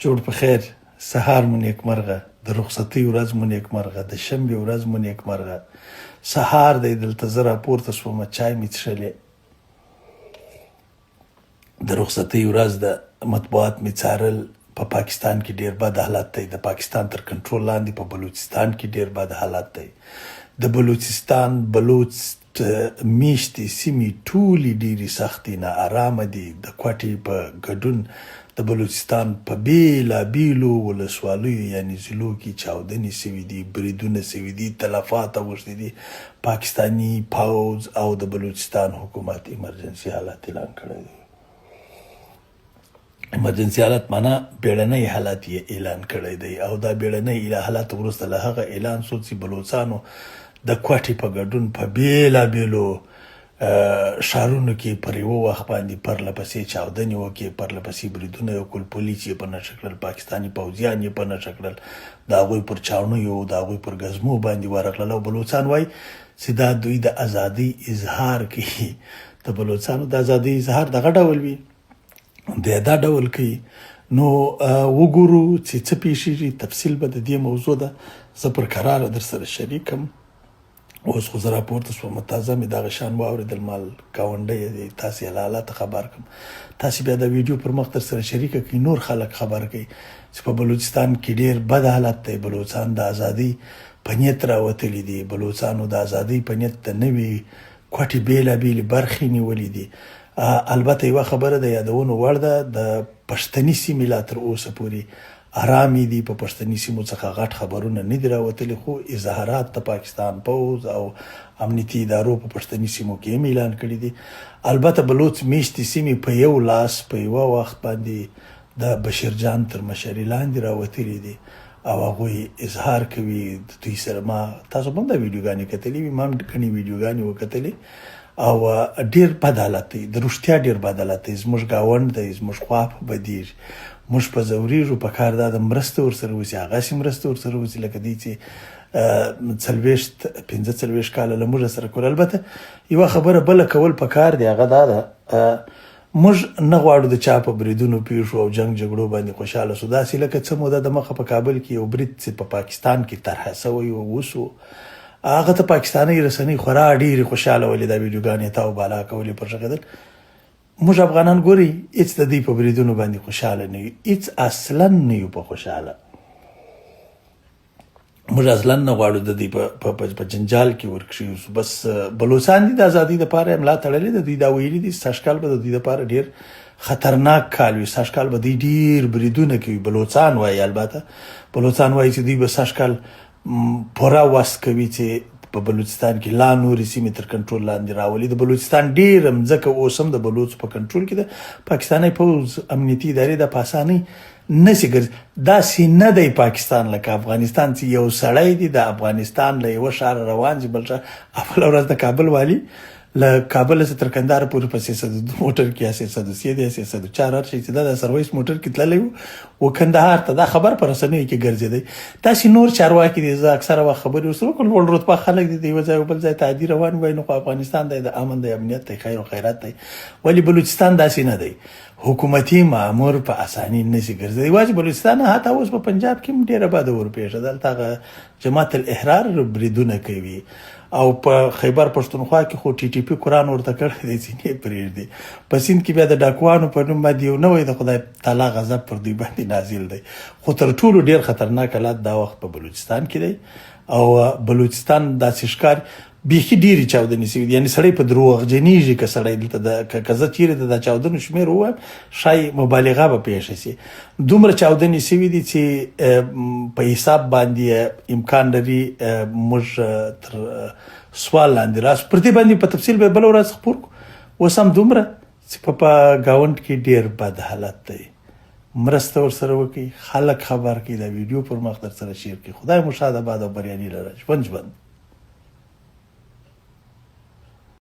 جوړ په خیر، سهار مو نیکمرغه، د رخصتۍ ورځ مو نیکمرغه، د شنبې ورځ مو نیکمرغه. سهار دی دلته زه راپورته شوم، چای مې څښلې، د رخصتۍ ورځ ده، مطبوعات مې څارل. په پاکستان کې ډیر بد حالت دی، د پاکستان تر کنټرول لاندې په بلوچستان کې ډیر بد حالت دی. د بلوچستان بلوڅ میشتې سیمې ټولې ډېرې سختې نا ارامه دي، د کوټې په ګډون د بلوچستان په بېلا بېلو ولسوالیو یعنې ضلعو کې چاودنې شوې دي، بریدونه شوي دي، تلفات اوښتي دي، پاکستاني پوځ او د بلوچستان حکومت ایمرجنسي حالت اعلان کړی دی. ایمرجنسي حالت معنا بیړنی حالت یې اعلان کړی دی او دا بیړنی حالت وروسته له هغه اعلان شو چې بلوڅانو د کوټې په ګډون په بېلابېلو ښارونو کې پر یوه وخت باندې پرله پسې چاودنې وکړې، پرله پسې بریدونه یې وکړل، پولیس یې په نښه کړل، پاکستاني پوځیان یې په نښه کړل، د هغوی پر چاڼیو، د هغوی پر ګزمو باندې ورغلل او بلوڅان وایي چې دا دوی د ازادۍ اظهار کوي. د بلوڅانو د ازادۍ اظهار دغه ډول وي. دی دا ډول کوي. نو وګورو چې څه پیښیږي. تفصیل به د دې موضوع ده زه پر کراره در سره شریک کم. اوس خو زه راپورته شوم، تازه مې دغه شان واورېدل، مال ګاونډی دی، تاسې یې له حالته خبر کړم. تاسې بیا دا ویډیو پر مخ در سره شریکه کړئ، نور خلک خبر کړئ چې په بلوچستان کې ډېر بد حالت دی. بلوڅان د ازادۍ په نیت راوتلي دي، بلوڅانو د ازادۍ په نیت د نوي کوټې بېلابېلې برخې نیولې دي. البته یوه خبره د یادونو وړ ده، د پښتني سیمې لا تر اوسه پورې ارامې دي، په پښتني سیمو څخه غټ خبرونه نه دي راوتلي، خو اظهارات د پاکستان پوځ او امنیتي ادارو په پښتني سیمو کې هم اعلان کړي دي. البته بلوڅ میشتې سیمې په یو لاس په یوه وخت باندې د بشیر جان تر مشري لاندې راوتلي دي او هغوی اظهار کوي. د دوی سره ما تاسو به هم دا ویډیوګانې کتلې وي، ما هم ګڼې ویډیوګانې وکتلې او ډیر بد حالت دی، د رښتیا ډیر بد حالت دی. زموږ ګاونډ دی، زموږ خوا په بدیږي، موږ په ځورېږو. په کار دا ده مرسته ورسره وشي، هغسې مرسته ورسره وشي لکه دی چې 40 45 کاله له موږ سره کول. البته یوه خبره بله کول په کار دی، هغه دا ده موږ نه غواړو د چا په بریدونو پیښو او جنګ جګړو باندې خوشحاله شو. داسې لکه څه موده د مخه په کابل کې یو برید چې په پاکستان کې طرحه شوی و وشو، هغه ته پاکستانۍ رسنۍ خورا ډېرې خوشحاله ولې، دا ویډیوګانې تاو بالا کولې پر غږېدل. موږ افغانان ګوري هیڅ د دوی په بریدونو باندې خوشحاله نه یو، هیڅ اصلا نه یو په خوشحاله. موږ اصلا نه غواړو د دوی په په جنجال کې ورکښیوسو. بس بلوڅان دي د ازادۍ دپاره یې ملا تړلې ده. دوی دا ویلي دي سږ کال به د دوی دپاره ډېر خطرناک کال وي، سږ کال به دوی ډېر بریدونه کوي. بلوڅان وایي، البته بلوڅان وایي چې دوی به سږ کال پوره وس کوي چې په بلوچستان کې لا نورې سیمې تر کنټرول لاندې راولي. د بلوچستان ډېره مځکه اوس هم د بلوڅو په کنټرول کې ده. پاکستاني پوځ امنیتي ادارې دا په اسانۍ نه سي ګرځي. داسې نه دی پاکستان لکه افغانستان چې یو سړی دی د افغانستان له یوه ښاره روان شي بل ښار. اوله ورځ د کابل والي له کابل څخه تر کندهار پورې په 302 موټر کې یا 303 دی یا 304 هر شي چې دا د سرویس موټر کې تللی و کندهار ته، دا خبر په رسنیو کې ګرځېدی. داسې نور چارواکي دي، زه اکثره وخت خبرې ورسره وکړم، لوړ رتبه خلک دي، د یوه ځای بل ځای ته عادي روان وي. نو خو افغانستان دی، د امن دی، امنیت دی، خیر او خیرات دی. ولې بلوچستان داسې نه دی، حکومتي مامور په اساني نه شي ګرځېدی. یوازې بلوچستان نه، حتی اوس په پنجاب کې هم ډېره بده ورپېښه ده، هلته هغه جماعت الاحرار بریدونه کوي او په خیبر پښتونخوا کې خو ټي ټي پي قرآن ورته کړی دی چې نه پرېږدي. په سیند کې بیا د ډاکوانو په نوم باندې یو نوی د خدای تعالی غضب پر دوی باندې نازل دی. خو تر ټولو ډېر خطرناک حالات دا وخت په بلوچستان کې دی او بلوچستان داسې ښکار بیخي ډېرې چاودنې شوي دي، یعنې سړی په دروغجنېږي که سړی دلته د که زه چیرې د دا چاودنو شمېر ووایم ښایي مبالغه به پېښه شي. دومره چاودنې شوي دي چې په حساب باندې امکان لري موږ تر سوال لاندې راسو. پر دې باندې په تفصیل به بله ورځ خپور کړو. اوس هم دومره چې په ګاونډ کې ډېر بد حالت دی، مرسته ورسره وکړئ، خلک خبر کړئ، دا ویډیو پر مخ در سره شیر کړئ. خدای مو ښاد آباد او بریالي لره. ژوند ژوند.